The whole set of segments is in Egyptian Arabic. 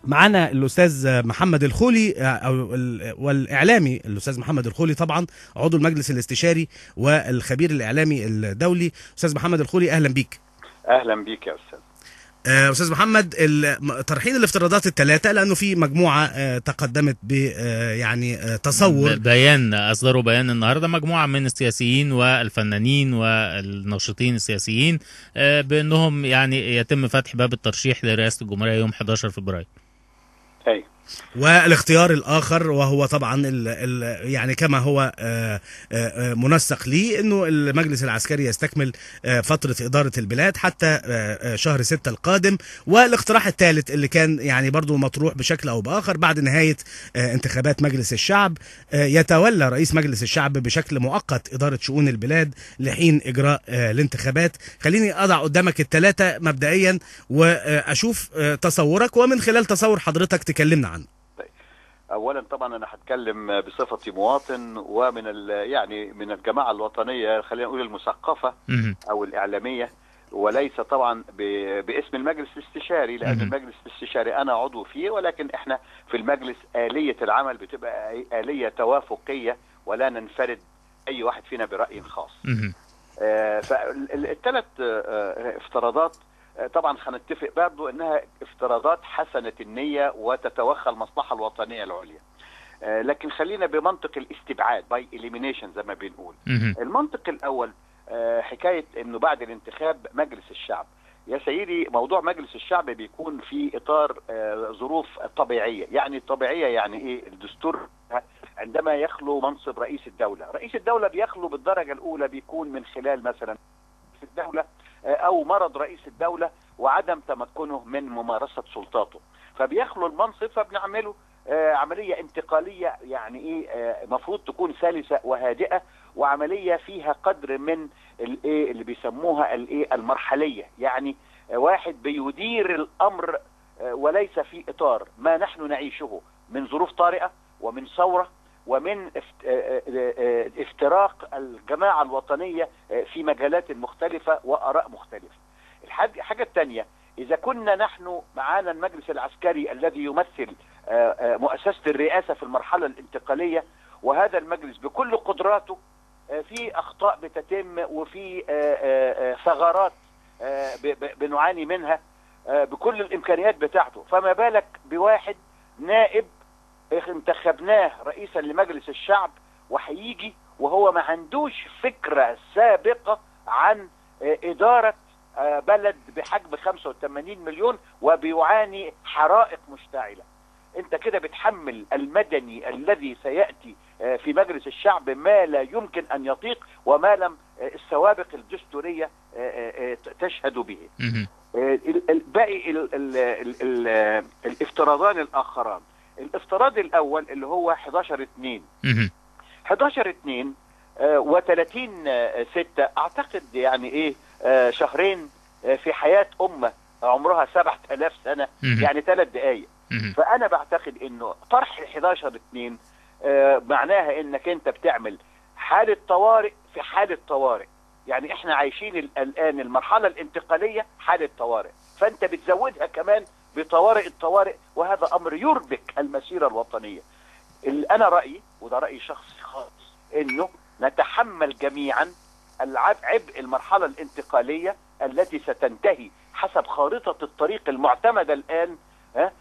معانا الأستاذ محمد الخولي والإعلامي الأستاذ محمد الخولي، طبعا عضو المجلس الاستشاري والخبير الإعلامي الدولي. أستاذ محمد الخولي، أهلا بيك. أهلا بيك يا أستاذ. أستاذ محمد، ترحيل الافتراضات الثلاثة، لأنه في مجموعة تقدمت ب يعني تصور بيان، أصدروا بيان النهاردة مجموعة من السياسيين والفنانين والناشطين السياسيين بأنهم يعني يتم فتح باب الترشيح لرئاسة الجمهورية يوم 11 فبراير. أي. والاختيار الآخر وهو طبعا ال يعني كما هو منسق لي، أنه المجلس العسكري يستكمل فترة إدارة البلاد حتى شهر 6 القادم. والاقتراح الثالث اللي كان يعني برضو مطروح بشكل أو بآخر، بعد نهاية انتخابات مجلس الشعب يتولى رئيس مجلس الشعب بشكل مؤقت إدارة شؤون البلاد لحين إجراء الانتخابات. خليني أضع قدامك الثلاثة مبدئيا وأشوف تصورك، ومن خلال تصور حضرتك تكلمنا عنه. اولا طبعا انا هتكلم بصفتي مواطن ومن يعني من الجماعة الوطنيه، خلينا نقول المثقفه او الاعلاميه، وليس طبعا باسم المجلس الاستشاري، لان المجلس الاستشاري انا عضو فيه، ولكن احنا في المجلس آلية العمل بتبقى آلية توافقيه ولا ننفرد اي واحد فينا برأي خاص. فالثلاث افتراضات طبعا هنتفق برضه انها افتراضات حسنه النية وتتوخى المصلحة الوطنية العليا، لكن خلينا بمنطق الاستبعاد by elimination زي ما بنقول. المنطق الاول حكاية انه بعد الانتخاب مجلس الشعب. يا سيدي، موضوع مجلس الشعب بيكون في اطار ظروف طبيعيه، يعني طبيعية يعني ايه؟ الدستور عندما يخلو منصب رئيس الدوله، رئيس الدولة بيخلو بالدرجة الاولى بيكون من خلال مثلا في الدولة او مرض رئيس الدولة وعدم تمكنه من ممارسة سلطاته، فبيخلو المنصب، فبنعمله عملية انتقاليه، يعني ايه؟ المفروض تكون سلسه وهادئه وعملية فيها قدر من الايه اللي بيسموها الايه المرحليه، يعني واحد بيدير الامر وليس في اطار ما نحن نعيشه من ظروف طارئة ومن ثورة ومن افتراق الجماعة الوطنية في مجالات مختلفة واراء مختلفة. الحاجة الثانيه، اذا كنا نحن معانا المجلس العسكري الذي يمثل مؤسسة الرئاسة في المرحلة الانتقاليه، وهذا المجلس بكل قدراته في اخطاء بتتم وفي ثغرات بنعاني منها بكل الامكانيات بتاعته، فما بالك بواحد نائب انتخبناه رئيسا لمجلس الشعب وهيجي وهو ما عندوش فكرة سابقه عن ادارة بلد بحجم 85 مليون وبيعاني حرائق مشتعلة. انت كده بتحمل المدني الذي سياتي في مجلس الشعب ما لا يمكن ان يطيق وما لم السوابق الدستورية تشهد به. باقي الافتراضان الاخران، الافتراض الاول اللي هو 11 2، 11 2 و30 6، اعتقد يعني ايه شهرين في حياة امه عمرها 7000 سنه، يعني 3 دقائق. فانا بعتقد انه طرح 11 2 معناها انك انت بتعمل حاله طوارئ في حاله طوارئ، يعني احنا عايشين الان المرحلة الانتقالية حاله طوارئ، فانت بتزودها كمان بطوارئ الطوارئ، وهذا امر يربك المسيرة الوطنية. اللي انا رايي، وده راي شخصي خالص، انه نتحمل جميعا عبء المرحلة الانتقالية التي ستنتهي حسب خارطة الطريق المعتمدة الان، ها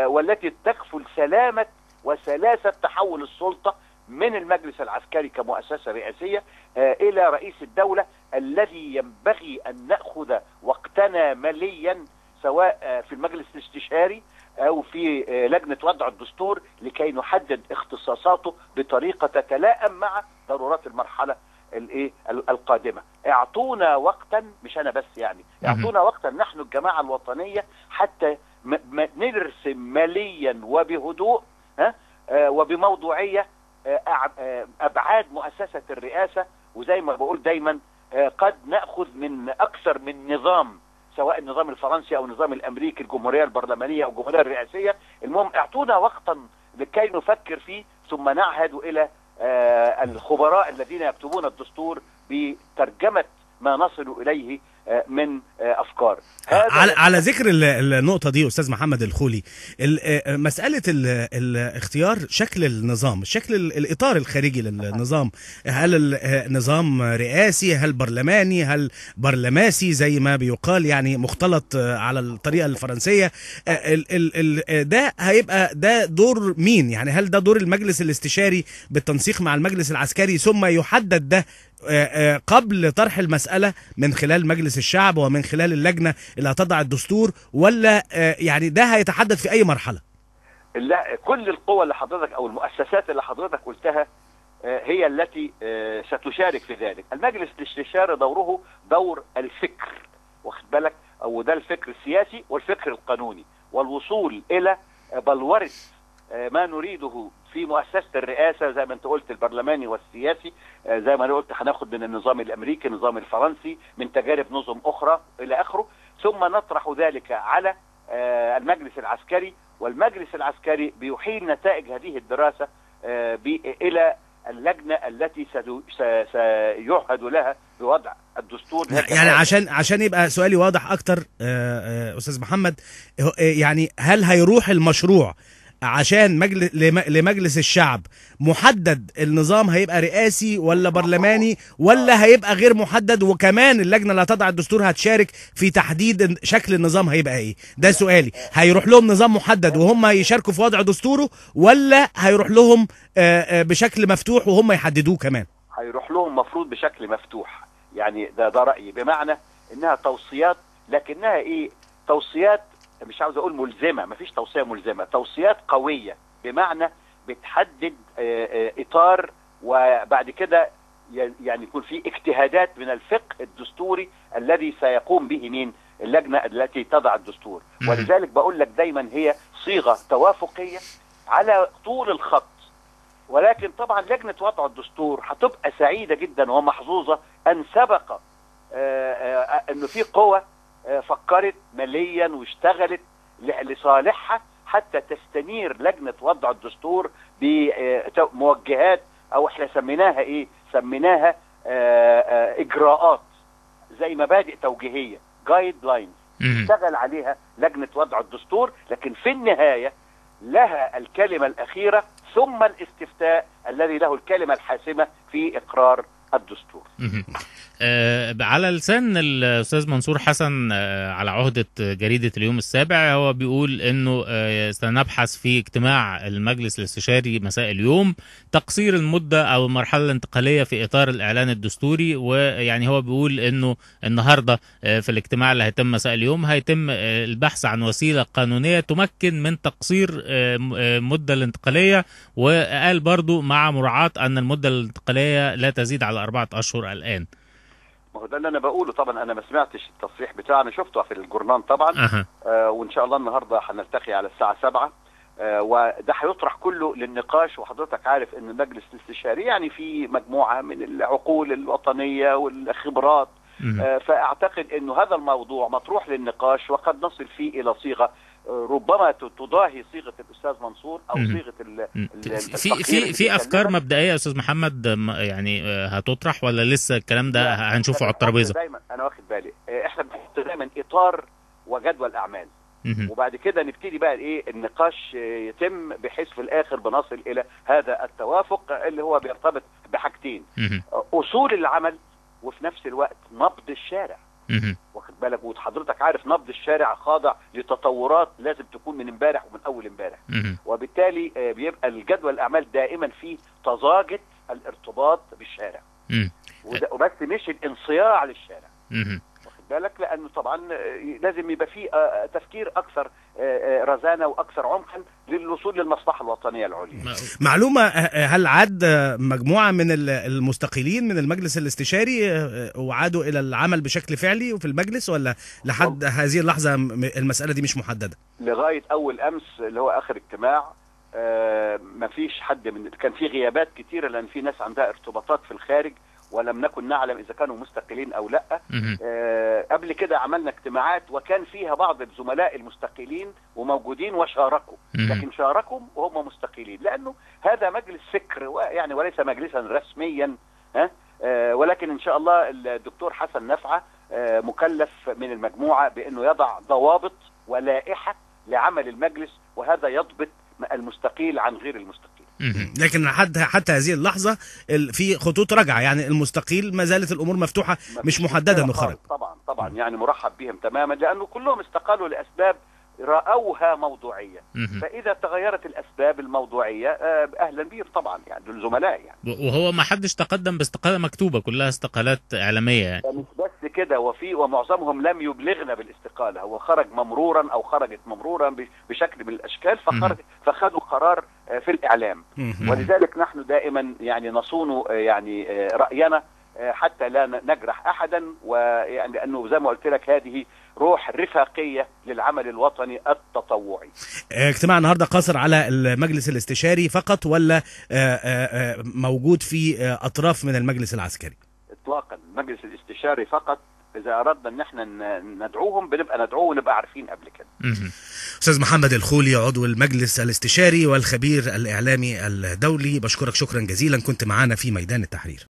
والتي تكفل سلامه وسلاسه تحول السلطة من المجلس العسكري كمؤسسة رئاسيه الى رئيس الدولة الذي ينبغي ان ناخذ وقتنا مليا، سواء في المجلس الاستشاري او في لجنة وضع الدستور، لكي نحدد اختصاصاته بطريقة تتلائم مع ضرورات المرحلة الايه القادمه. اعطونا وقتا، مش انا بس يعني، اعطونا وقتا نحن الجماعة الوطنية حتى نرسم مليا وبهدوء، ها وبموضوعيه ابعاد مؤسسة الرئاسه. وزي ما بقول دايما قد ناخذ من اكثر من نظام، سواء النظام الفرنسي او النظام الامريكي، الجمهورية البرلمانية او الجمهورية الرئاسيه. المهم اعطونا وقتا لكي نفكر فيه، ثم نعهد الى الخبراء الذين يكتبون الدستور بترجمه ما نصل اليه. من افكار. على ذكر النقطة دي استاذ محمد الخولي، مسالة الاختيار شكل النظام، شكل الاطار الخارجي للنظام، هل النظام رئاسي، هل برلماني، هل برلماسي زي ما بيقال، يعني مختلط على الطريقة الفرنسية، ده هيبقى ده دور مين؟ يعني هل ده دور المجلس الاستشاري بالتنسيق مع المجلس العسكري، ثم يحدد ده قبل طرح المسألة من خلال مجلس الشعب ومن خلال اللجنة اللي هتضع الدستور، ولا يعني ده هيتحدد في أي مرحلة؟ لا، كل القوى اللي حضرتك أو المؤسسات اللي حضرتك قلتها هي التي ستشارك في ذلك. المجلس الاستشاري دوره دور الفكر، واخد بالك، أو ده الفكر السياسي والفكر القانوني، والوصول إلى بلورة ما نريده في مؤسسة الرئاسة زي ما انت قلت، البرلماني والسياسي، زي ما انا قلت هناخد من النظام الامريكي، النظام الفرنسي، من تجارب نظم اخرى الى اخره، ثم نطرح ذلك على المجلس العسكري، والمجلس العسكري بيحيل نتائج هذه الدراسة الى اللجنة التي سيعهد لها بوضع الدستور. يعني عشان يبقى سؤالي واضح اكتر استاذ محمد، يعني هل هيروح المشروع عشان لمجلس الشعب محدد النظام هيبقى رئاسي ولا برلماني، ولا هيبقى غير محدد، وكمان اللجنة اللي هتضع الدستور هتشارك في تحديد شكل النظام هيبقى ايه؟ ده سؤالي. هيروح لهم نظام محدد وهم يشاركوا في وضع دستوره، ولا هيروح لهم بشكل مفتوح وهم يحددوه كمان؟ هيروح لهم مفروض بشكل مفتوح، يعني ده رأيي، بمعنى انها توصيات، لكنها ايه؟ توصيات مش عاوز اقول ملزمة، مفيش توصية ملزمة، توصيات قوية، بمعنى بتحدد اطار، وبعد كده يعني يكون في اجتهادات من الفقه الدستوري الذي سيقوم به مين؟ اللجنة التي تضع الدستور. ولذلك بقول لك دايما هي صيغة توافقيه على طول الخط، ولكن طبعا لجنة وضع الدستور هتبقى سعيدة جدا ومحظوظه ان سبق انه في قوة فكرت ماليا واشتغلت لصالحها حتى تستنير لجنة وضع الدستور بموجهات، او احنا سميناها ايه؟ سميناها اجراءات زي مبادئ توجيهية، guidelines، اشتغل عليها لجنة وضع الدستور، لكن في النهاية لها الكلمة الأخيرة، ثم الاستفتاء الذي له الكلمة الحاسمة في إقرار الدستور. على لسان الأستاذ منصور حسن على عهدة جريدة اليوم السابع، هو بيقول أنه سنبحث في اجتماع المجلس الاستشاري مساء اليوم تقصير المدة أو المرحلة الانتقالية في إطار الإعلان الدستوري، ويعني هو بيقول أنه النهاردة في الاجتماع اللي هيتم مساء اليوم هيتم البحث عن وسيلة قانونية تمكن من تقصير المدة الانتقالية، وقال برضو مع مراعاة أن المدة الانتقالية لا تزيد على 4 أشهر الآن. ما هو ده اللي أنا بقوله. طبعا أنا ما سمعتش التصريح بتاعه، أنا شفته في الجورنان طبعا. وإن شاء الله النهاردة هنلتقي على الساعة 7، وده هيطرح كله للنقاش. وحضرتك عارف إن المجلس الاستشاري يعني في مجموعة من العقول الوطنية والخبرات، فأعتقد إنه هذا الموضوع مطروح للنقاش، وقد نصل فيه إلى صيغة ربما تضاهي صيغة الاستاذ منصور او صيغة في افكار مبدئية يا استاذ محمد يعني هتطرح، ولا لسه الكلام ده هنشوفه على الترابيزة؟ دايما انا واخد بالي احنا بنحط دايما اطار وجدول اعمال، وبعد كده نبتدي بقى ايه النقاش يتم، بحيث في الاخر بنصل الى هذا التوافق اللي هو بيرتبط بحاجتين: اصول العمل، وفي نفس الوقت نبض الشارع. واخد بالك، وحضرتك عارف نبض الشارع خاضع لتطورات لازم تكون من امبارح ومن اول امبارح، وبالتالي بيبقى الجدول الاعمال دائما فيه طزاجة الارتباط بالشارع، وبس مش الانصياع للشارع. واخد بالك، لانه طبعا لازم يبقى فيه تفكير اكثر رزانه واكثر عمقا للوصول للمصلحة الوطنية العليا. معلومة، هل عاد مجموعة من المستقيلين من المجلس الاستشاري وعادوا الى العمل بشكل فعلي في المجلس، ولا لحد هذه اللحظة المسالة دي مش محددة؟ لغاية اول امس اللي هو اخر اجتماع ما فيش حد من، كان في غيابات كتيرة لان في ناس عندها ارتباطات في الخارج ولم نكن نعلم إذا كانوا مستقلين أو لا. قبل كده عملنا اجتماعات وكان فيها بعض الزملاء المستقلين وموجودين وشاركوا، لكن شاركوا وهم مستقلين، لأنه هذا مجلس فكر يعني وليس مجلسا رسميا. ولكن إن شاء الله الدكتور حسن نفعة مكلف من المجموعة بأنه يضع ضوابط ولائحة لعمل المجلس، وهذا يضبط المستقيل عن غير المستقيل. لكن حتى هذه اللحظة في خطوط رجعة، يعني المستقيل ما زالت الأمور مفتوحة، مش محددة انه خرج. طبعا يعني مرحب بهم تماما، لأنه كلهم استقالوا لأسباب رأوها موضوعية، فإذا تغيرت الأسباب الموضوعية أهلا بهم طبعا، يعني دول زملاء يعني. وهو ما حدش تقدم باستقالة مكتوبة، كلها استقالات إعلامية يعني. مش بس كده، ومعظمهم لم يبلغنا بالاستقالة، هو خرج ممرورا أو خرجت ممرورا بشكل من الأشكال، فخدوا قرار في الإعلام. ولذلك نحن دائما يعني نصون يعني رأينا حتى لا نجرح أحدا، ويعني لأنه زي ما قلت لك هذه روح رفاقية للعمل الوطني التطوعي. اجتماع النهاردة قاصر على المجلس الاستشاري فقط، ولا موجود في أطراف من المجلس العسكري؟ إطلاقا المجلس الاستشاري فقط. إذا أردنا أن احنا ندعوهم بنبقى ندعوه ونبقى عارفين قبل كده. أستاذ محمد الخولي، عضو المجلس الاستشاري والخبير الإعلامي الدولي، بشكرك شكرا جزيلا، كنت معانا في ميدان التحرير.